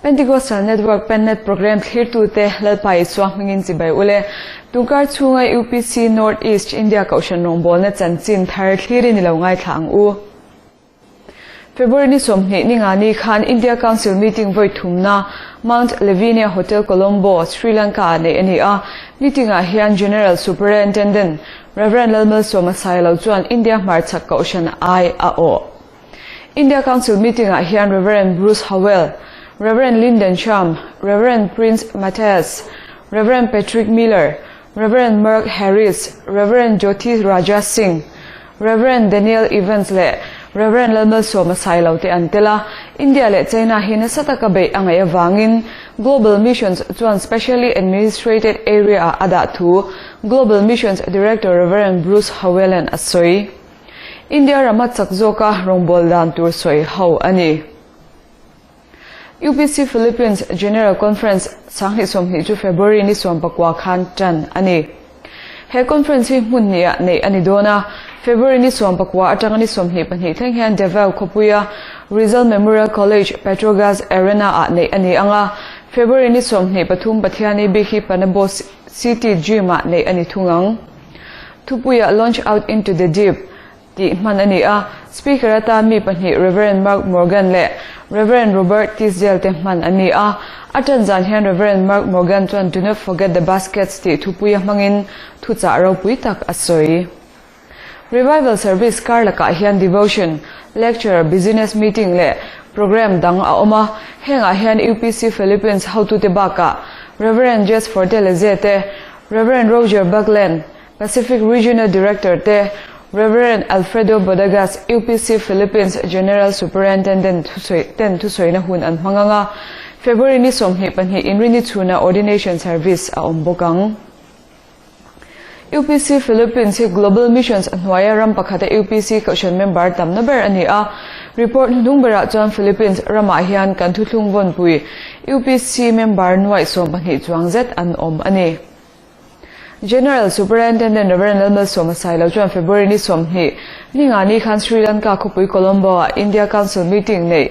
Pentecostal Network Pennet Program thlirtute Lalpa Isua hmingin chibai ule. Tunkar chhunga UPC North East India Kohhran rawngbawlna chanchin thar thlirin i lo ngaithla ang u. February ni 20 ni nga ni khan India Council meeting voi thumna Mount Lavinia Hotel Colombo, Sri Lanka nei ani a. Meeting ah hian General Superintendent Reverend Lalmalsawma Sailo chuan India hmarchhak kohhran ai a awh. India Council meeting ah hian Reverend Bruce Howell, Reverend Lyndon Cham, Reverend Prince Matthias, Reverend Patrick Miller, Reverend Mark Harris, Reverend Jyoti Raja Singh, Reverend Daniel Evans leh Reverend Lalmalsawma Sailo te an tel a. India leh China hi nasa taka beih a ngaih avangin Global Missions chuan Specially Administrated Area ah a dah thu Global Missions Director Reverend Bruce Howell-a'n a sawi. India rama chak zawka rawngbâwl dan tur sawi ho a ni. UPC Philippines General Conference 2020 chu February ni 14 khan tan a ni. He conference hi hmun hnih ah neih a ni dawn a, February ni 14 atanga ni 22 thleng hian Davao khawpuia Rizal Memorial College Petrogas Arena ah neih a ni ang a, February ni 23 Pathiani bik hi Panabo City Gym ah neih a ni thung ang. Thupuia Launch Out Into the Deep tih hman a ni a, Speaker atan mi pahnih Rev. Mark Morgan leh Rev. Robert Tisdale te hman an ni a. A tan zan hian Rev. Mark Morgan chuan Do not forget the baskets tih thupuia hmangin thuchah ropui tak a sawi. Revival Service kar lakah hian devotion, lecture, business meeting leh program dang a awm a. Hengah hian UPC Philippines hotute bakah Rev. Jess Fortaleza te, Rev. Roger Buckland, Pacific Regional Director te, Rev. Alfredo Bodegas, UPC Philippines General Superintendent thusawi ten thusawi na hun an hmang ang a. February ni 22 inrini chhuna Ordination Service a awm bawk ang. UPC Philippines hi Global Missions hnuaia ram pakhata UPC kohhran member tamna ber a ni a. Report hnuhnung berah chuan Philippines ramah hian kan thuthlung vawnpui UPC member nuaih 12 chuang zet an awm a ni. General Superintendent Reverend Lalmalsawma Sailo chuan February ni 20 ni nga ni khan Sri Lanka khawpui Colombo ah India Council meeting nei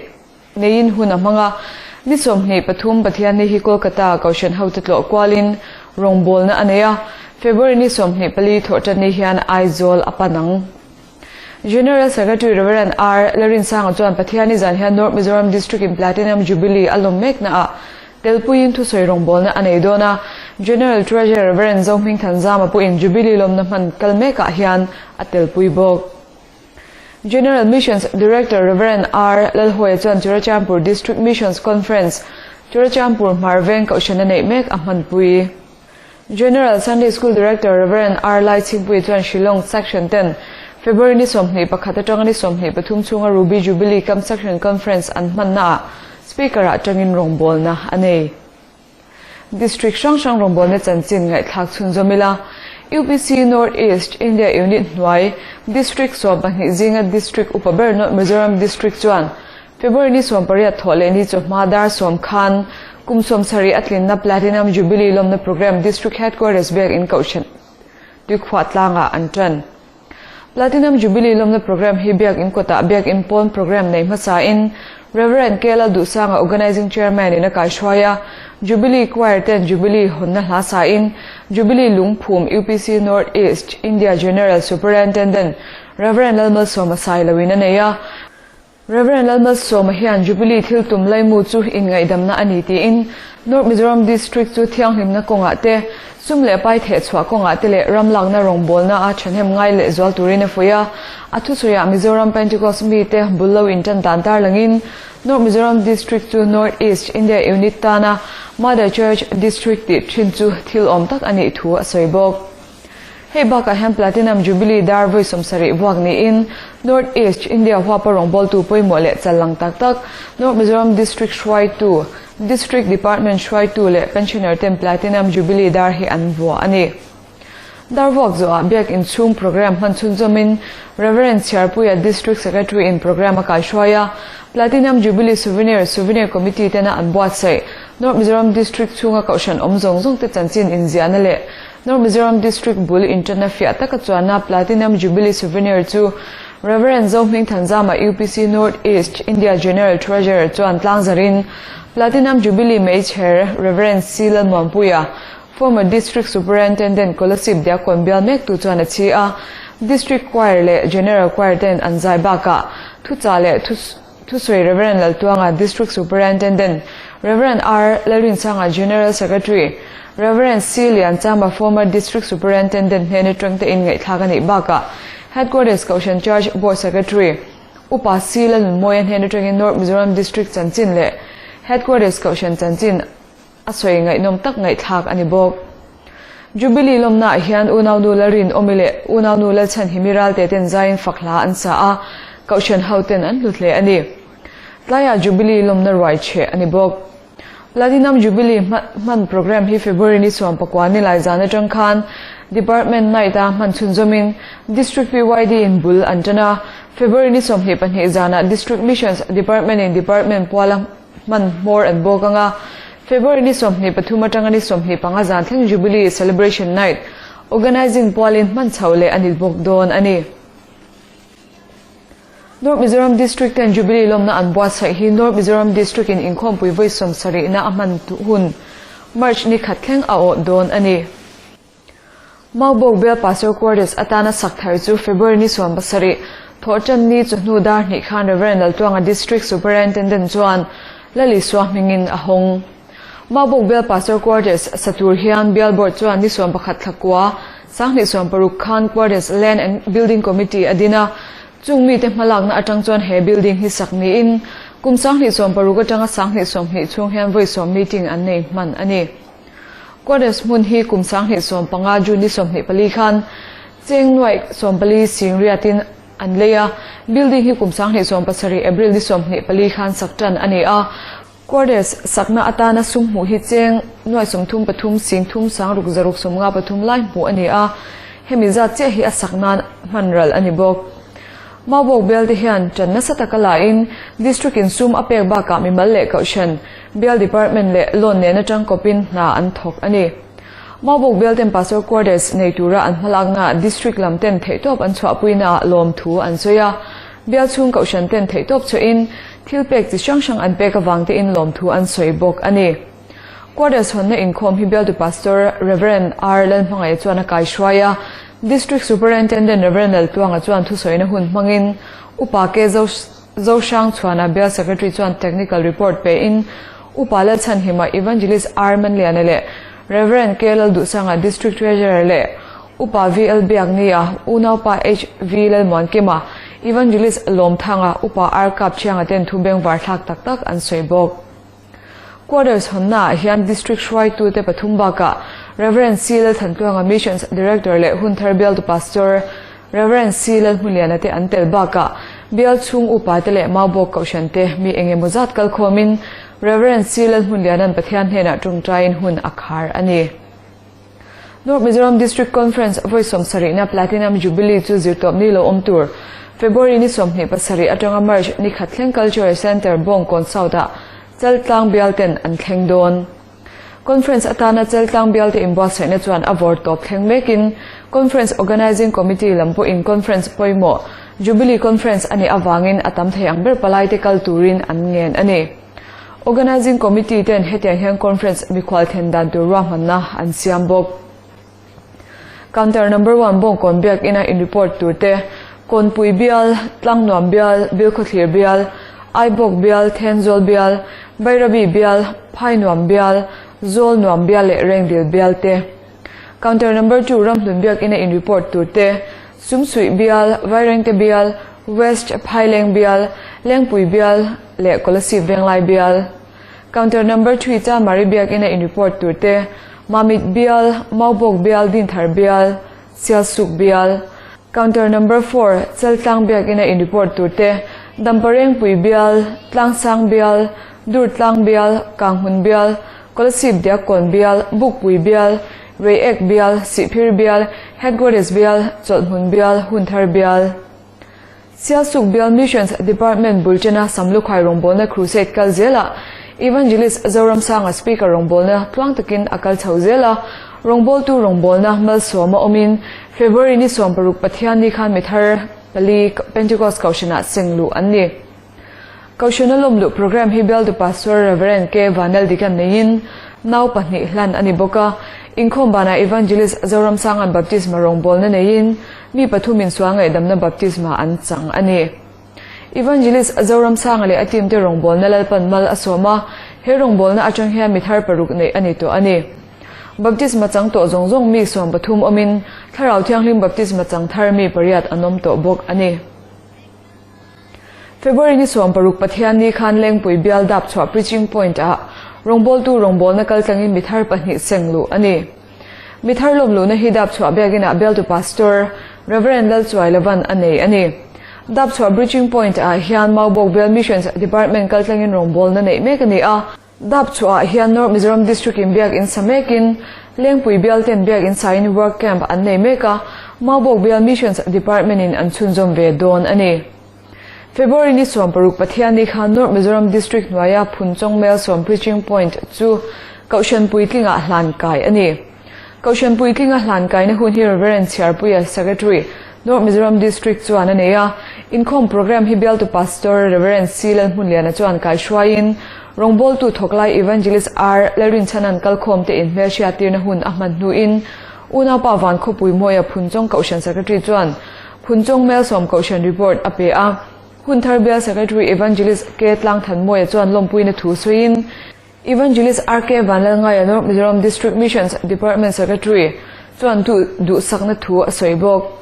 neiin hun a hmang a. Ni 23 Pathian ni hi Kolkata kohhran hote tlawh kualin rawngbawlna a nei a. February ni 24 thawhtan ni hian Aizawl a pan ang. General Secretary Reverend R. Larinsanga chuan Pathian ni zan hian North Mizoram District in Platinum Jubilee a lawm mekna ah telpuiin thusawi rawngbawlna a nei dawn a. General Treasurer Reverend Zohming Thanzama pawhin Jubilee lawmna hman kal mekah hian a telpui bawk. General Missions Director Reverend R. Lalhawia chuan Churachandpur District Missions Conference, Churachandpur Hmarveng kohhran a neih mek a hmanpui. General Sunday School Director Reverend R. Lai Chhingpui chuan Shillong Section ten February ni 21 atanga ni 23 chhunga Ruby Jubilee Camp Section Conference an hmanna ah Speaker ah tangin rawngbawlna a nei. District hrang hrang rawngbawlna chanchin ngaihthlak chhunzawm ila. UPC North East India Unit hnuai District 12 zinga District upa ber North Mizoram District chuan February ni 18 thawh leh ni chawhma dar 10 khan kum 70 a tlinna Platinum Jubilee lawmna program District Headquarters biak in kohhran tuikhuah tlangah an tan. Platinum Jubilee lawmna program hi biak in kawtah biak in pawn program nei hmasa in Reverend K Lalduhsanga Organizing Chairman in a kaihruai a. Jubilee Choir ten Jubilee hawnna hla sa in Jubilee Lungphum UPC North East India General Superintendent Reverend Lalmalsawma Sailo in a nei a. Reverend Lalmalsawma hian Jubilee thil tum laimu chu inngaihdamna a ni tiin North Mizoram District chu thianghlimna kawngah te, sum leh pai theh chhuah kawngah te leh ram lakna rawngbawlna a thahnem ngai leh zual turin a fuih a. A thusawiah Mizoram Pentecost mi te bul lo in tan dan tar langin North Mizoram District chu North East India Unit tana Mother Church District tih thin chu thil awm tak a nih thu a sawi bawk. Hei bakah hian Platinum Jubilee dar vawi 70 vuak niin North East India huapa rawngbawltu pawimawh leh challang tak tak North Mizoram District hruaitu, District Department hruaitu leh Pensioner ten Platinum Jubilee dar hi an vuah a ni. Darvuak zawhah Biak inchhung programme hman chhunzawmin Rev. Chhiarpuia District Secretary in programme a kaihruai a, Platinum Jubilee Souvenir Souvenir Committee tena an buatsaih North Mizoram District chhunga kohhran awm zawng zawng te chanchin inziahna leh North Mizoram District bul inṭanna fiah taka chuanna Platinum Jubilee Souvenir chu Rev. Zohming Thanzama UPC North East India General Treasurer chuan tlangzarin Platinum Jubilee Meichher Rev. C. Lalmuanpuia Former District Superintendent Kolasib Diakkawn bial mektu chuan a chhi a, District Choir leh General Choir ten an zai bakah thuchah leh thusawi Rev. Laltuanga District Superintendent, Rev. R. Lalrinsanga General Secretary, Rev. C. Lianchama Former District Superintendent hnen atang te in ngaihthlak a nih bakah Headquarters Kohhran Church Board Secretary Upa C. Lalnunmawia hnen atangin North Mizoram District chanchin leh Headquarters Kohhran chanchin A sawi ngaihnawm tak ngaihthlak a ni bawk. Jubilee lawmnaah hian unaunu Lalrinawmi leh unaunu Lalchhanhimi Ralte ten zaiin fak hla an sa a, Kohhran ho ten an hlu hle a ni. Tlaiah Jubilee lawmna ruai cheh a ni bawk. Platinum Jubilee hman programme hi February ni 14 ni lai zan atang khan Department Night a hman chhunzawmin District PYD in bul an tan a, February ni 22 zanah District Missions Department in Department puala Hman hmawr an bawk ang a, February ni 23 atanga ni 25 zan thleng Jubilee Celebration Night Organising pualin hman chhoh leh a ni bawk dawn a ni. North Mizoram District ten Jubilee lawmna an buatsaih hi North Mizoram District in inkhawmpui vawi sawmsarihna a hman hun March ni khat thleng a awh dawn a ni. Maubawk Bial Pastor Quarters atana sak thar chu February ni 17, Thawhṭan ni chawhnu dar hnih khan Rev. Laltuanga District Superintendent chuan Lal Isua hmingin a hawng. Maubawk Bial Pastor Quarters sa tur hian Bial Board chuan ni 11 thla kua, 2016 khan Quarters Land and Building Committee a din a, chung mite hmalakna atang chuan he building hi sak niin kum 2016 atanga 2020 chhung hian vawi sawm meeting an nei hman a ni. Quarters hmun hi kum 2015 June ni 24 khan cheng nuaih 14 sing riatin an lei a, building hi kum 2017 April ni 24 khan sak tan a ni a. Quarters sakna atana sum hmuh hi cheng nuaih 33 sing thum sang ruk zaruk 53 lai hmuh a ni a, hemi zat chiah hi a sak nan hman ral a ni bawk. Maubawk bial te hian tan nasa taka lain District in sum a pek bakah mimal leh kohhran, Bial Department leh loan nen atang kawpin hna an thawk a ni. Maubawk bial ten Pastor Quarters nei tura an hmalaknaah District lam ten theihtawp an chhuahpuinaah lawmthu an sawi a. Bial chhung kohhran ten theihtawp chhuahin thil pek chi hrang hrang an pek avang tein lawmthu an sawi bawk a ni. Quarters hawnna inkhawm hi bialtu Pastor Rev. R. Lalhmangaih chuan a kaihruai a, District Superintendent Rev. Laltluanga chuan thusawina hun hmangin Upa K. Zohrang Chhuana Bial Secretary chuan Technical Report pein Upa Lalchhanhima Evangelist R. Manliana leh Rev. K. Lalduhsanga District Treasurer leh Upa V. L. Biaknia, Unaupa H. V. Lalmuankima, Evangelist Lawmthanga, Upa R. Kapchianga ten thu bengvar thlak tak tak an sawi bawk. Quarters hawnnaah hian District hruaitute pathum bakah Rev. C. Lalthantluanga Missions Director leh Hunthar Bialtu Pastor Rev. C. Lalhmuliana te an tel bakah Bial chhung upate leh Maubawk Kohhran te mi eng emaw zat kalkhawmin Rev. C. Lalhmunliana'n Pathian hnenah tawngtaiin hun a khar a ni. North Mizoram District Conference vawi 70na Platinum Jubilee chu zirtawp ni lo awm tur February ni 27 atanga March ni khat thleng Cultural Centre Bawngkawn South-ah Chaltlang bial ten an thleng dawn. Conference atana Chaltlang bial te inbuatsaihna chuan a vawr tawp thleng mekin Conference Organising Committee lam pawhin Conference pawimawh Jubilee Conference a nih avangin a tam thei ang ber palaite kal turin an ngen a ni. Organising Committee ten hetiang hian Conference mikhual then dan tur ruahmanna an siam bawk. Counter number one Bawngkawn biakina in report tur te, Kawnpui bial, Tlangnuam bial, Bilkhawthlir bial, Aibawk bial, Thenzawl bial, Bairabi bial, Phainuam bial, Zawlnuam bial leh Rengdil bial te. Counter number two Ramhlun biakina in report tur te, Sumsuih bial, Vairengte bial, West Phaileng bial, Lengpui bial leh Kolasib Venglai bial. Counter number 3 Chanmari biakina in report tur te, Mamit bial, Maubawk bial, Dinthar bial, Sialsuk bial. Counter number 4 Chaltlang biakina in report tur te, Damparengpui bial, Tlangsang bial, Durtlang bial, Kanghmun bial, Kolasib Diakkawn bial, Bukpui bial, Reiek Bial, Sihphir Bial, Headquarters Bial, Chawlhhmun Bial, Hunthar Bial. Sialsuk Bial Missions Department bul chena Samlukhai rawngbawlna Crusade kal zelah Evangelist Zoramsanga Speaker rawngbawlna tluang takin a kal chho zel a, rawngbawltu rawngbawlna malsawma awmin February ni 16 Pathianni khan mithar pali Pentecost Kohhranah seng luh an ni. Kohhrana lawmluh programme hi bialtu Pastor Rev. K. Vanel Dikan neiin nau pahnih hlan a ni bawk a. Inkhawm banah Evangelist Zoramsanga'n baptisma rawngbawlna neiin mi pathumin sual ngaihdamna baptisma an chang a ni. Evangelist Zoramsanga leh a team te rawngbawlna Lalpan mal a sawm a, he rawngbawlna atang hian mi thar paruk neih a ni tawh a ni. Baptisma chang tawh zawng zawng mi 13 awmin Thlarau Thianghlim baptisma chang thar mi pariat an awm tawh bawk a ni. February ni 16 Pathianni khan Lengpui bial dap chhuah Preaching Point ah rawngbawltu rawngbawlna kaltlangin mi thar pahnih seng luh a ni. Mi thar lawm luhna hi dap chhuah biakinah bialtu Pastor Rev. Lalchuailavan a nei a ni. Dap chhuah Preaching Point ah hian Maubawk Bial Missions Department kaltlangin rawngbawlna neih mek a ni a. Dap chhuah ah hian North Mizoram District in biakin sa mekin Lengpui bial ten biakin sain work camp an nei mek a, Maubawk Bial Missions Department in an chhunzawm ve dawn a ni. February ni 16 Pathianni khan North Mizoram District hnuaia Phunchawng Melsawm Preaching Point chu Kohhran puitlingah hlan kai a ni. Kohhran puitlinga hlan kaina hun hi Reverend Chhiarpuia Secretary, North Mizoram District chuan a nei a. Inkhawm programme hi bialtu Pastor Reverend C Lalhmunliana chuan kaihruaiin rawngbawltu thawklai Evangelist R Lalrinchhanan kalkhawmte inhmelhriattirna hun a hman hnuin unaupa Vankhawpui Mawia Phunchawng Kohhran Secretary chuan Phunchawng Melsawm Kohhran report a pe a. Hunthar Bial Secretary Evangelist K Tlangthanmawia chuan lawmpuina thu sawiin Evangelist RK Vanlalngaia North Mizoram District Missions Department Secretary chuan duh duhsakna thu a sawi bawk.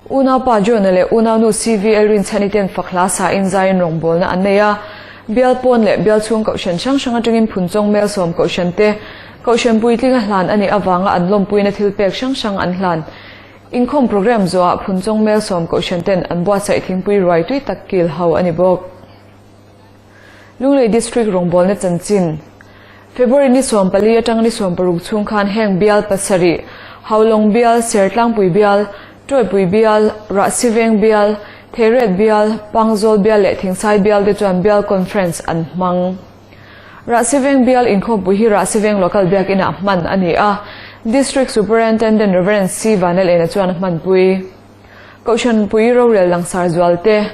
Unaupa John-a leh unaunu CVL Rinchhani ten fak hla sain zaiin rawngbawlna an nei a. Bial pawn leh bial chhung kohhran hrang hrang atangin Phunchawng Melsawm kohhran te kohhran puitlinga hlan a nih avanga an lawmpuina thil pek hrang hrang an hlan. Inkhawm programme zawhah Phunchawng Melsawm kohhran ten an buatsaih thingpui ruai tui tak kil ho a ni bawk. Lunglei District rawngbawlna chanchin February ni 14 atang ni 16 chhung khan heng bial pasarih, Haulawng bial, Sertlangpui bial, Tawipui bial, Rahsiveng bial, Theiret bial, Pangzawl bial leh Thingsai bial te chuan bial conference an hmang. Rahsiveng bial inkhawmpui hi Rahsiveng Local Biakinah hman a ni a, District Superintendent Rev. C Vanlalena chuan a hmanpui. Kohhran pui rorel langsar zual te,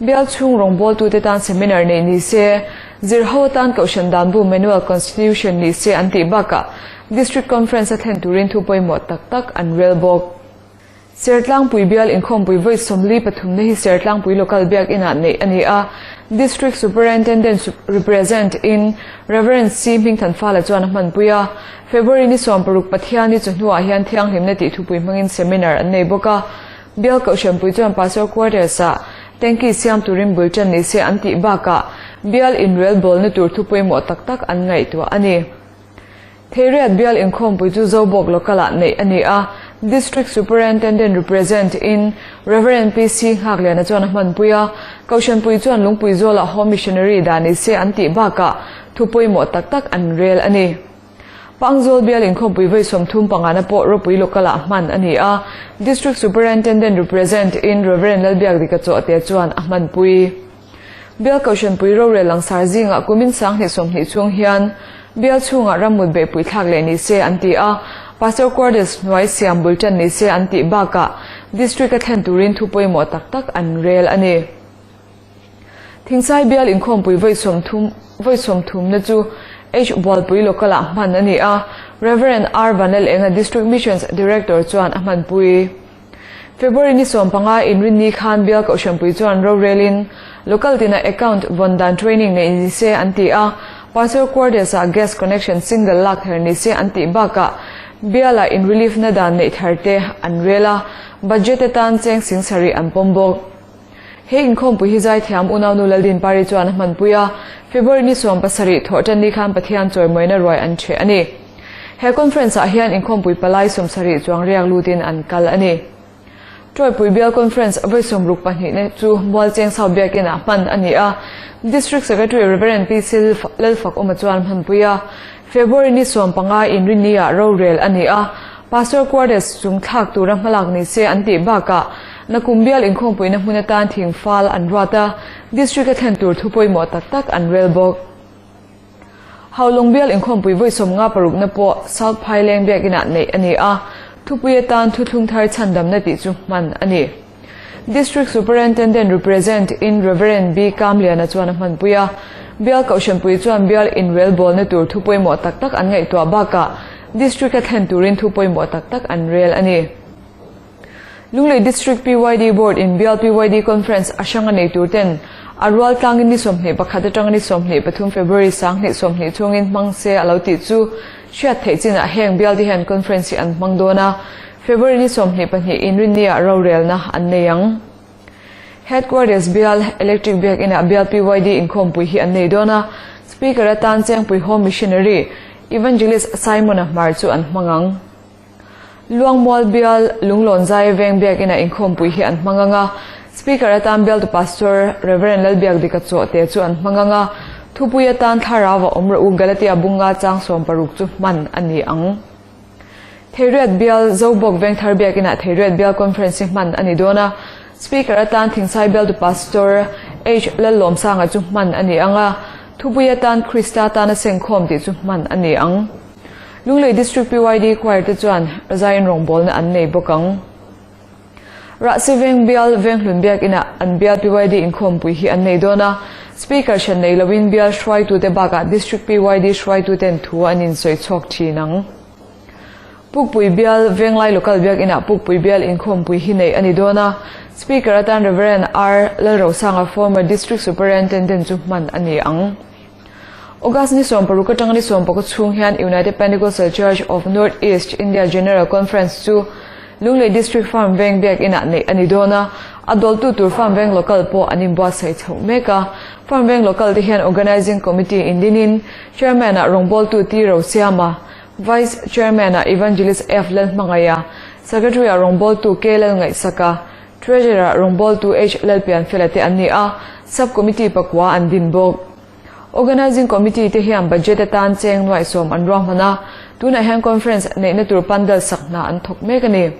bial chhung rawngbawltute tan seminar neih ni se, zirho atan Kohhran danbu Manual Constitution ni se an tih bakah District Conference a thlen turin thu pawimawh tak tak an rel bawk. Sertlangpui bial inkhawmpui vawi 43 na hi Sertlangpui Local Biakinah neih a ni a, District Superintendent represent in Rev. C Hmingthanfala chuan a hmanpui a. February ni 16 Pathianni chu hnuah hian thianghlimna tih thupui hmangin seminar an nei bawk a. Bial Kohhranpui chuan Pastor Quarters ah tanky siam turin bul tan ni se an tih bakah bial inrel bawlna tur thu pawimawh tak tak an ngaihtuah a ni. Theiriat bial inkhawmpui chu Zobawk Local ah neih a ni a, District Superintendent represent in Rev. PC Nghakliana chuan a hmanpui a, Kohhranpui chuan Lungpui Zawlah Home Missionary dah ni se an tih bakah thu pawimawh tak tak an rel a ni. Pangzawl bial inkhawmpui vawi 35 na pawh ropui local ah hman a ni a, District Superintendent represent in Rev. Lalbiakdika Chawhte chuan a hmanpui. Bial Kohhranpui rorel langsar zingah kumin 2020 chhung hian bial chhungah rammut beihpui thlak leh ni se an ti a, Pastor Quarters hnuai siam bul tan ni se an tih bakah District a thlen turin thu pawimawh tak tak an rel a ni. Thingsai bial inkhawmpui vawi 30 vawi 30 na chu H Bualpui Local ah hman a ni a, Rev. R Vanlalenga District Missions Director chuan a hmanpui. February ni 15 inrinni khan bial Kohhranpui chuan rorelin local tina account vawn dan training nei ni se an ti a, Pastor Quarters ah gas connection single lak ther ni se an tih bakah bialah in relief na dan neih thar te an rel a, budget atan cheng sing sarih an pawm bawk. He inkhawmpui hi zaithiam unaunu Laldin Pari chuan a hmanpui a, February ni 17 thawh tan ni khan Pathian chawimawina ruai an ṭheh a ni. He conference ah hian inkhawmpui palai 70 chuang riak lutin an kal a ni. Tawipui Bial Conference vawi 62 na chu Mualcheng South Biakinah hman a ni a, District Secretary Rev. P. C Lalfak Awma chuan hmanpui a, February ni 15 inrinni ah rorel a ni a. Pastor Quarters chung thlak tura hmalak ni se an tih bakah Nakum bial inkhawmpuina hmun atan thing fal an ruat a, District a thlen tur thu pawimawh tak tak an rel bawk. Haulawng bial inkhawmpui vawi 56 na pawh South Phaileng biakinah neih a ni a, thupui atan thuthlung thar chhandamna tih chu hman a ni. District Superintendent represent in Rev. B. Kamliana chuan a hmanpui a, bial kohhranpui chuan bial inrelbawlna tur thu pawimawh tak tak an ngaihtuah bakah District a thlen turin thu pawimawh tak tak an rel a ni. Lunglei District PYD Board in bial PYD Conference a hrang a nei tur ten a rual tlangin ni 21 atanga ni 23 February 2020 chhungin hmang se a lo tih chu hriat theih chinah heng bial te hian conference hi an hmang dawn a, February ni 22 inrinni-ah rorelna an nei ang. Headquarters bial Electric Biakinah bial PYD inkhawmpui hi an nei dawn a, Speaker atan Chengpui Home Missionary Evangelist Simon-a hmar chu an hmang ang. Luangmual bial Lunglawn Zai Veng Biakinah inkhawmpui hi an hmang ang a, Speaker atan bialtu Pastor Rev. Lalbiakdika Chawhte chu an hmang ang a, thupui atan thlarau a awm rawh u Galatia bunga chang 60 chu hman a ni ang. Theiriat bial Zobawk Vengthar Biakinah Theiriat bial Conference hi hman a ni dawn a, Speaker atan Thingsai bialtu Pastor H. Lallawmsanga chu hman a ni ang a, thupui atan Krista tana sengkhawm tih chu hman a ni ang. Lunglei District PYD Choir te chuan Zion rawngbawlna an nei bawk ang. Rahsi Veng bial Venghlun Biakinah an bial PYD inkhawmpui hi an nei dawn a, Speaker hran nei loin bial hruaitute bakah District PYD hruaituten thu an insawi chhuak thin ang. Pukpui bial Venglai Local Biakinah Pukpui bial inkhawmpui hi nei a ni dawn a, Speaker atan Rev. R. Lalrosanga former District Superintendent chu hman a ni ang. August ni 60 atanga ni 18 chhung hian United Pentecostal Church of North East India General Conference chu Lunglei District Farm Veng biakinah neih a ni dawn a, a dawltu tur Farm Veng Local pawh an inbuatsaih chhoh mek a. Farm Veng Local te hian Organising Committee indinin Chairman-ah rawngbawltu T Rosiama, Vice Chairman-ah Evangelist F Lalhmangaia, Secretary-ah rawngbawltu K Lalngaihsaka, Treasurer-ah rawngbawltu H Lalpianfela te an ni a, Sub-Committee pakua an din bawk. Organising Committee te hian budget atan cheng nuaih sawm an ruahman a, tunah hian conference neihna tur pandal sak hna an thawk mek a ni.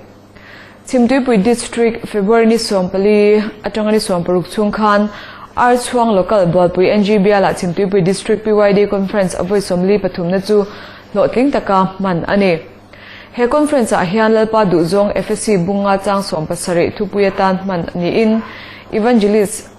Chhimtuipui District, February ni 14 atanga ni 16 chhung khan Archhuang Local Bualpui NG Bialah Chhimtuipui District PYD Conference a vawi 43 na chu hlawhtling taka hman a ni. He conference ah hian Lalpa duhzawng FSC bunga chang 70 thupui atan hman niin Evangelist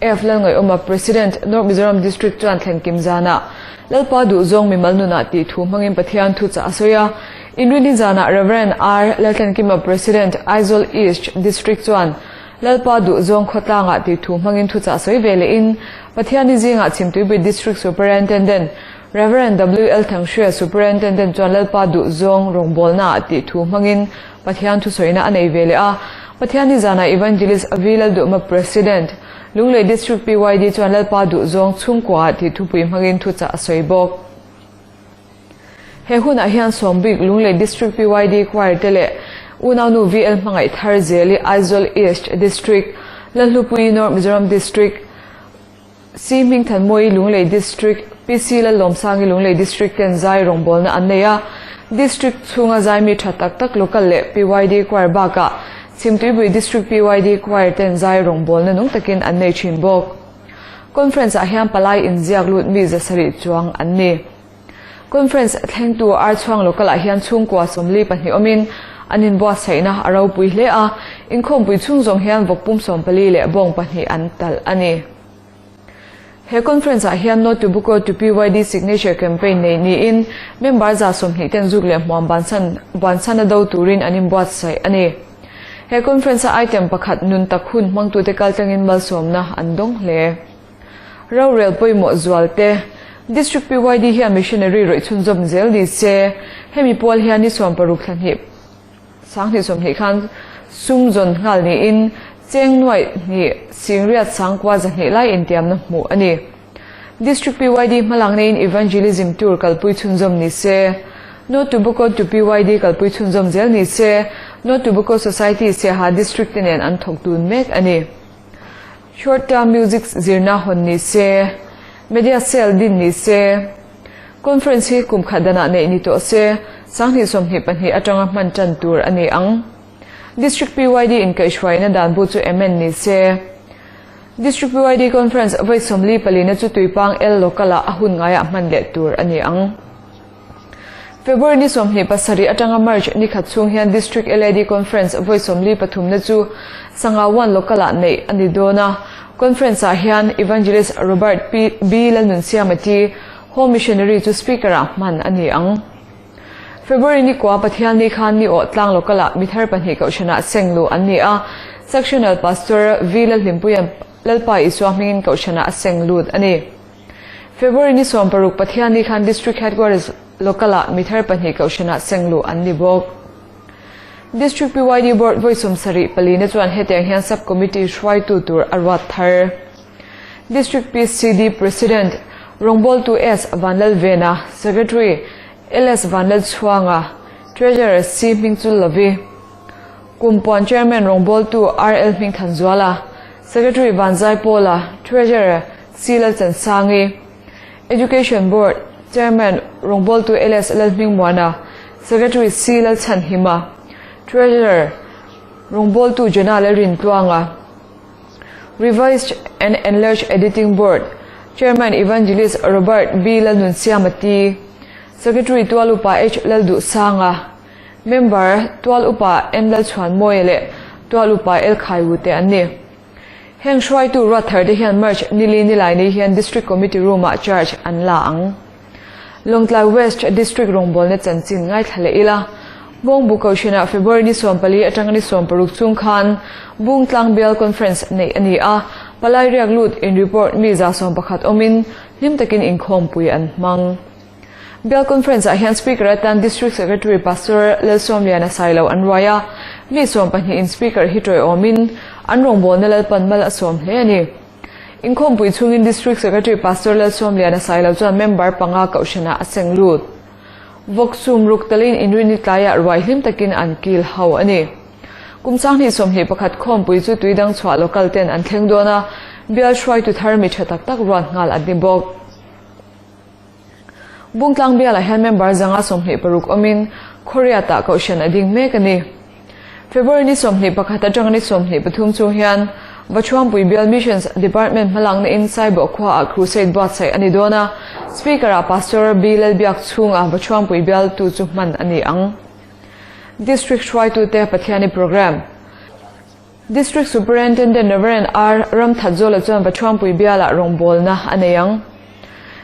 F Lalngaihawma President, North Mizoram District chuan thlenkim zanah Lalpa duhzawng mimal nunah tih thu hmangin Pathian thu chah a sawi a. Inrinni zanah Rev. R Laltlankima President, Aizawl East District chuan Lalpa duhzawng khawtlangah tih thu hmangin thu chah sawi ve lehin Pathianni zingah Chhimtuipui District Superintendent Rev. W L Thanghria Superintendent chuan Lalpa duhzawng rawngbawlnaah tih thu hmangin Pathian thusawina a nei ve leh a, Pathianni zanah Evangelist V Lalduhma President, Lunglei District PYD chuan Lalpa duhzawng chhungkuaah tih thupui hmangin thuchah a sawi bawk. He hunah hian Sawmbik Lunglei District PYD Choir te leh Unaunu VL Hmangaih Thar Zeli Aizawl East District, Lalhlupui North Mizoram District, C Hmingthanmawii Lunglei District, PC Lallawmsangi Lunglei District ten zai rawngbawlna an nei a, District chhunga zaimi tha tak tak Local leh PYD Choir bakah Chhimtuipui District PYD Choir ten zai rawngbawlna nung takin an nei thin bawk. Conference ah hian palai inziak lut mi 700 chuang an ni. Conference thlengtu Archhuang Local ah hian chhungkua 42 awmin an inbuatsaihna a ropui hle a, inkhawmpui chhung zawng hian vawkpum 14 leh bawng pahnih an talh a ni. He conference ah hian No Tobacco to PYD Signature Campaign nei niin member 120 ten zuk leh hmuam bansan bansan a do turin an inbuatsaih a ni. He conference a item pakhat nun tak hun hmangtute kaltlangin malsawmna an dawng hle. Rorel pawimawh zual te, District PYD hian missionary rawih chhunzawm zel ni se, hemi pual hian ni 60 thla hnih 2020 khan sum zawn nghal niin cheng nuaih hnih singriat sangkua 200 lai intiamna hmuh a ni. District PYD hmalak neiin Evangelism Tour kalpui chhunzawm ni se, No Tobacco to PYD kalpui chhunzawm zel ni se, No Tobacco Society Siaha District te nen an thawk dun mek a ni. Short term music zirna hawn ni se, media cell din ni se, conference hi kum khat danah neih ni tawh se, 2022 atanga hman tan tur a ni ang. District PYD inkaihhruaina dan bu chu amend ni se. District PYD Conference vawi 44 na chu Tuipang L Local-ah a hun ngaiah hman leh tur a ni ang. February ni 27 atanga March ni khat chhung hian District LAD Conference vawi 43 na chu Sangau 1 Local-ah neih a ni dawn a. Conference-ah hian Evangelist Robert B. Lalnunsiamati, Home Missionary chu Speaker-ah hman a ni ang. February ni kua Pathian ni khan ni awh tlang Local-ah mithar pahnih kohhranah seng luh an ni a, Sectional Pastor V. Lalhlimpuia'n Lalpa Isua hmingin kohhranah a seng lut a ni. February ni 16 Pathian ni khan District Headquarters Local-ah mithar pahnih kohhranah seng luh an ni bawk. District PYD Board vawi 74 na chuan hetiang hian Sub Committee hruaitu tur a ruat thar. District PCD President Rawngbawltu S Vanlalvena, Secretary LS Vanlalchhuanga, Treasurer C Hmingchullovi, Kumpuan Chairman Rawngbawltu RL Hmingthanzuala, Secretary Vanzaipawla, Treasurer C Lalchansangi, Education Board Chairman Rawngbawltu LS Lalhmingmuana, Secretary C Lalchhanhima, Treasurer Rawngbawltu Jona Lalrintluanga, Revised and Enlarged Editing Board Chairman Evangelist Robert B. Lalnunsiamati, Secretary Tual Upa H. Lalduhsanga, Member Tual Upa N. Lalchhuanmawia leh Tual Upa L. Khaiwu te an ni. Heng hruaitu ruat thar te hian March nili nilai ni hian District Committee Room-ah charge an la ang. Lawngtlai West District rawngbawlna chanchin ngaithla leh ila, Bawngbu Kohhranah February ni 14 atanga ni 16 chung khan Bungtlang Bial Conference neih a ni a, palai riak lut in report mi 111 awmin hlim takin inkhawmpui an hmang. Bial Conference ah hian Speaker atan District Secretary Pastor Lalsawmliana Sailo an ruai a, mi 12 in Speaker hi tawiawmin an rawngbawlna Lalpan mal a sawm hle a ni. Inkhawmpui chhungin District Secretary Pastor Lalsawmliana Sailo chuan member panga kohhranah a seng lut. Vawk sum ruk talin inrini tlaiah ruai hlim takin an kil ho a ni. Kum 2021 khawmpui chu tuidang chhuah local ten an thleng dawn a, bial hruaitu thar mi tha tak tak ruat nghal an ni bawk. Bungtlang bialah hian member 126 awmin Khawriatah kohhran a ding mek a ni. February ni 21 atanga ni 23 chung hian Vachuangpui Bial Missions Department hmalakna in Saibawh khuaah Crusade buatsaih a ni dawn a, Speaker-ah Pastor B. Lalbiak chhunga Vachuangpui bialtu chu hman a ni ang. District hruaitute Pathiani Programme. District Superintendent Rev. R. Ramthatzuala chuan Vachuangpui bialah rawngbawlna a nei ang.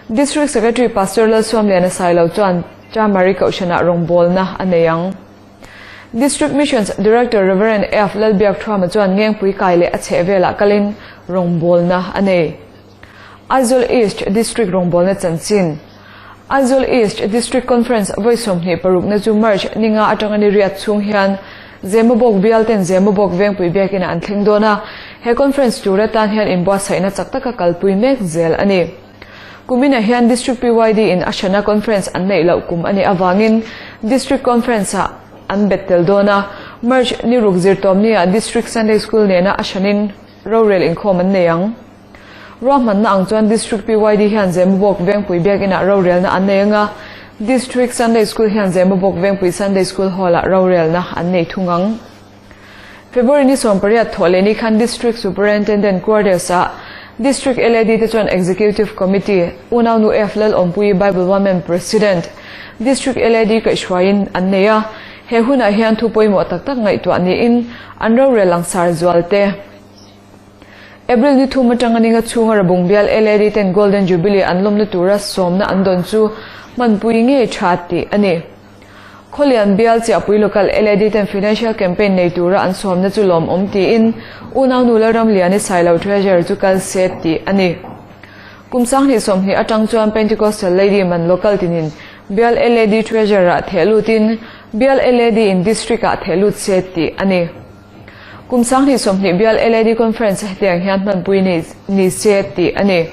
District Secretary Pastor Lalsuamliana Sailo chuan Chamari Kohhranah rawngbawlna a nei ang. District Missions Director Rev. F. Lalbiak Thuama chuan Ngengpui kai leh a chheh velah kalin rawngbawlna a nei. Aizawl East District rawngbawlna chanchin. Aizawl East District Conference vawi 26 na chu March ninga atanga ni riat chhung hian Zemabawk bial ten Zemabawk Vengpui biakina an thleng dawn a, he conference tur atan hian inbuatsaihna chak taka kalpui mek zel a ni. Kuminah hian District PYD in a hrana conference an neih loh kum a nih avangin District Conference-ah an bet tel dawn a, March ni ruk zirtawmni-ah District Sunday School nena a hranin rorel inkhawm an nei ang. Ruahmanna ang chuan District PYD hian Zemabawk Vengpui biakinah rorelna an nei anga, District Sunday School hian Zemabawk Vengpui Sunday School Hall-ah rorelna an nei thung ang. February ni 18 thawh leh ni khan District Superintendent Quarters-ah District LAD te chuan Executive Committee, Unaunu F Lalawmpuii Bible Women President, District LAD kaihhruaiin an nei a. He hunah hian thu pawimawh tak tak ngaihtuah niin an rorel langsar zual te. April ni thum atanga ninga chhunga Rabung bial LAD ten Golden Jubilee an lawmna tura sawmna an dawn chu hmanpui ngei tha tih a ni. Khawlian bial chiahpui local LAD ten financial campaign nei tura an sawmna chu lawmawm tiin Unaunu Lalramliani Sailo Treasurer chu kal se tih a ni. Kum 2020 atang chuan Pentecostal Lady man local tinin bial LAD Treasurer-ah theh lutin bial LAD in District-ah theh lut se tih a ni. Kum 2020 bial LAD Conference hetiang hian hmanpui ni se tih a ni.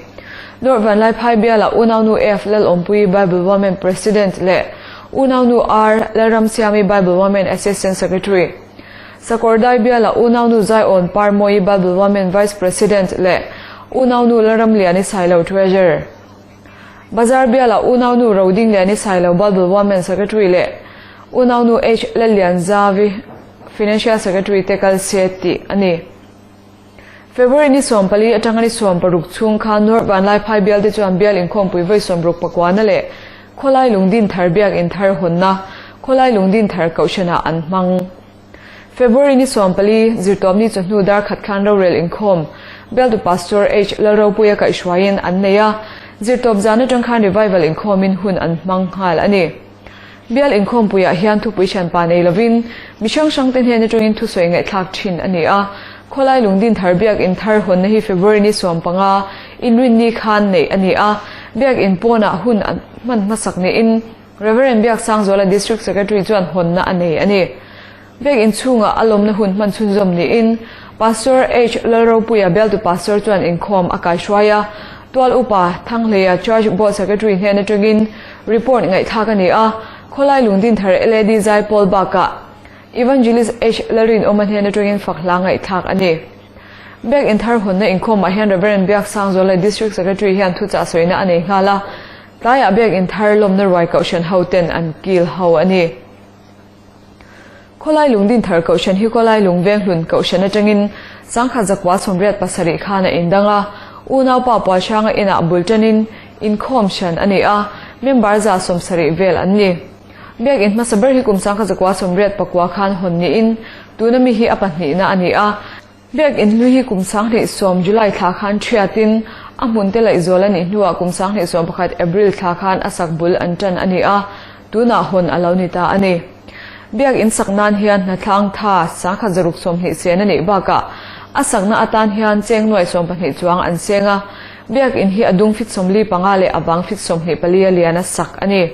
North Vanlaiphai bialah Unaunu F Lalawmpuii Bible Women President leh Unaunu R Lalramsiami Bible Women Assistant Secretary. Sakawrdai bialah Unaunu Zaiawn Parmawii Bible Women Vice President leh Unaunu Lalramliani Sailo Treasurer. Bazar bialah Unaunu Rodingliani Sailo Bible Women Secretary leh. Unaunu H Lallianzavi, Financial Secretary te kal se tih a ni. February ni 14 atanga ni 16 chhung khan North Vanlaiphai bial te chuan bial inkhawmpui vawi 60 pakuana leh Khawlai Lungdin thar biak in thar hawnna Khawlai Lungdin thar kohhranah an hmang. February ni 14, Zirtawpni chawhnu dar khat khan rorel inkhawm bialtu Pastor H Lalropuia kaihhruaiin an nei a, zirtawp zan atang khan revival inkhawmin hun an hmang nghal a ni. Bial inkhawmpuiah hian thupui hranpa nei lovin mi hrang hrangte hnen atangin thusawi ngaihthlak thin a ni a. Khawlai Lungdin thar biak in thar hawnna hi February ni 15, Inrinni khan neih a ni a. Biak in pawnah hun an hman hmasak niin Rev. Biaksangzuala District Secretary chuan hawnna a nei a ni. Biak in chhungah a lawmna hun hman chhunzawm niin Pastor H Lalropuia bialtu pastor chuan inkhawm a kaihruai a, Tual Upa Thanghleia Church Board Secretary hnen atangin report ngaihthlak a ni a, Khawlai Lungdin thar LAD Zaipawl bakah Evangelist H Lalrinawma hnen atangin fak hla ngaihthlak a ni. Biak in thar hawnna inkhawmah hian Rev. Biaksangzuala District Secretary hian thuchah sawina a nei nghal a, tlaiah biak in thar lawmna ruai kohhran hoten an kil ho a ni. Khawlai Lungdin thar kohhran hi Khawlai Lung Venghlun kohhran atangin 1987 khan a indang a, unaupa Pualhranga inah bul tanin inkhawm hran a ni a, member 70 vel an ni. Biak in hmasa ber hi kum 1989 khan hawn niin tuna mi hi a pahnihna a ni a. Biak in hlui hi kum 2010 July thla khan thiatin a hmun te laihzual a nih hnuah kum 2011 April thla khan a sak bul an tan a ni a, tunah hawn a lo ni ta a ni. Biak in sak nan hian hnathlang tha 120 sen a nih bakah a sakna atan hian cheng nuai 12 chuang an seng a, biak in hi a dung fit 45 leh a bang fit 24 a lian a sak a ni.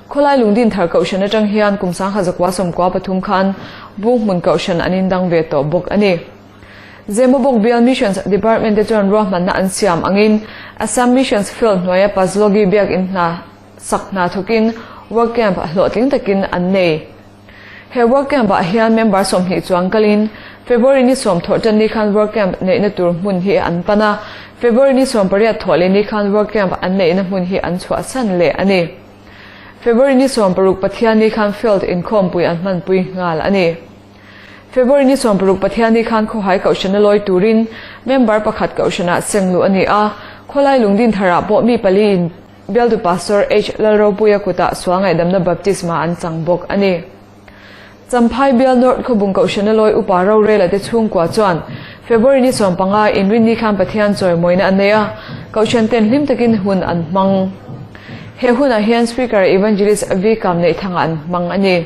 Khawlai Lungdin thar kohhran atang hian kum 1993 khan Bung hmun kohhran an indang ve tawh bawk a ni. Zemabawk Bial Missions Department te chuan ruahmanna an siam angin Assam Missions Field hnuaia Pazlogi biak in hna sak hna thawkin work camp hlawhtling takin an nei. He work camp ah hian member 20 chuang kalin February ni 10 thawh tan ni khan work camp neihna tur hmun hi an pan a, February ni 18 thawh leh ni khan work camp an neihna hmun hi an chhuahsan leh a ni. February ni 16 Pathian ni khan field inkhawmpui an hmanpui nghal a ni. February ni 16 Pathian ni khan Khawhai kohhrana lawi turin member pakhat kohhranah seng luh a ni a, Khawlai Lungdin tharah pawh mi pali in bialtu Pastor H Lalropuia kutah sual ngaihdamna baptisma an chang bawk a ni. Champhai bial North Khawbung kohhrana lawi upa rorela te chhungkua chuan February ni 15 inrin ni khan Pathian chawimawina an nei a, kohhran ten hlim takin hun an hmang. He hunah hian Speaker Evangelist V Kam neih thanga an hmang a ni.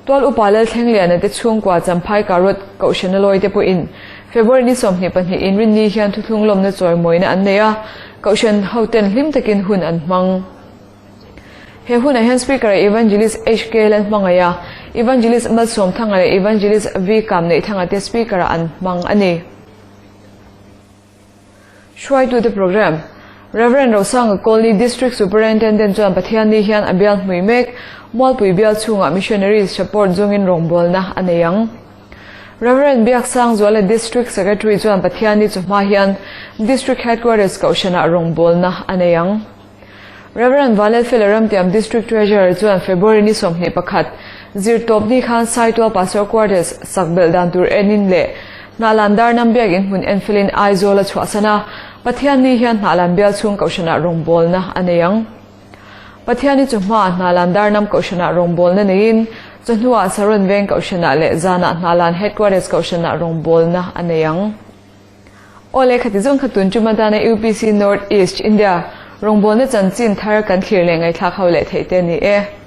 Tual upa lal thleng lian te chhungkua Champhai Karot kohhrana lawi te pawhin February ni 22 inrin ni hian thuthlung lawmna chawimawina an nei a, kohhran hoten hlim takin hun an hmang. He hunah hian Speaker Evangelist H K Lan hmangaya Evangelist Malsawm Thanga leh Evangelist V Kam neih thanga te Speaker an hmang a ni. Hruaitu te program Reverend Rosanga Colney District Superintendent chuan Pathian ni hian a bial hmui mek Mualpui bial chhungah missionaries support zungin rawngbawlna a nei ang. Reverend Biaksangzuala District Secretary chuan Pathian ni chawhma hian District Headquarters kohhranah rawngbawlna a nei ang. Reverend Vanlal Fela Ramtiam District Treasurer chuan February ni 21 zirtawp ni khan Saitual Pastor Quarters sakbel dan tur enin leh Hnalan dar nam biak in hmun enfilin Aizawl a chhuahsan a, Pathian ni hian Hnalan bial chhung kohhranah rawngbawlna a nei ang. Pathian ni chawhma Hnalan dar nam kohhranah rawngbawlna neiin chawhnuah Saron Veng kohhranah leh zanah Hnalan Headquarters kohhranah rawngbawlna a nei ang. Awle khati zawng kha tun tuma dana UPC North East India rawngbawlna chanchin thar kan thlir leh ngaihthlak ho leh theih te ni e.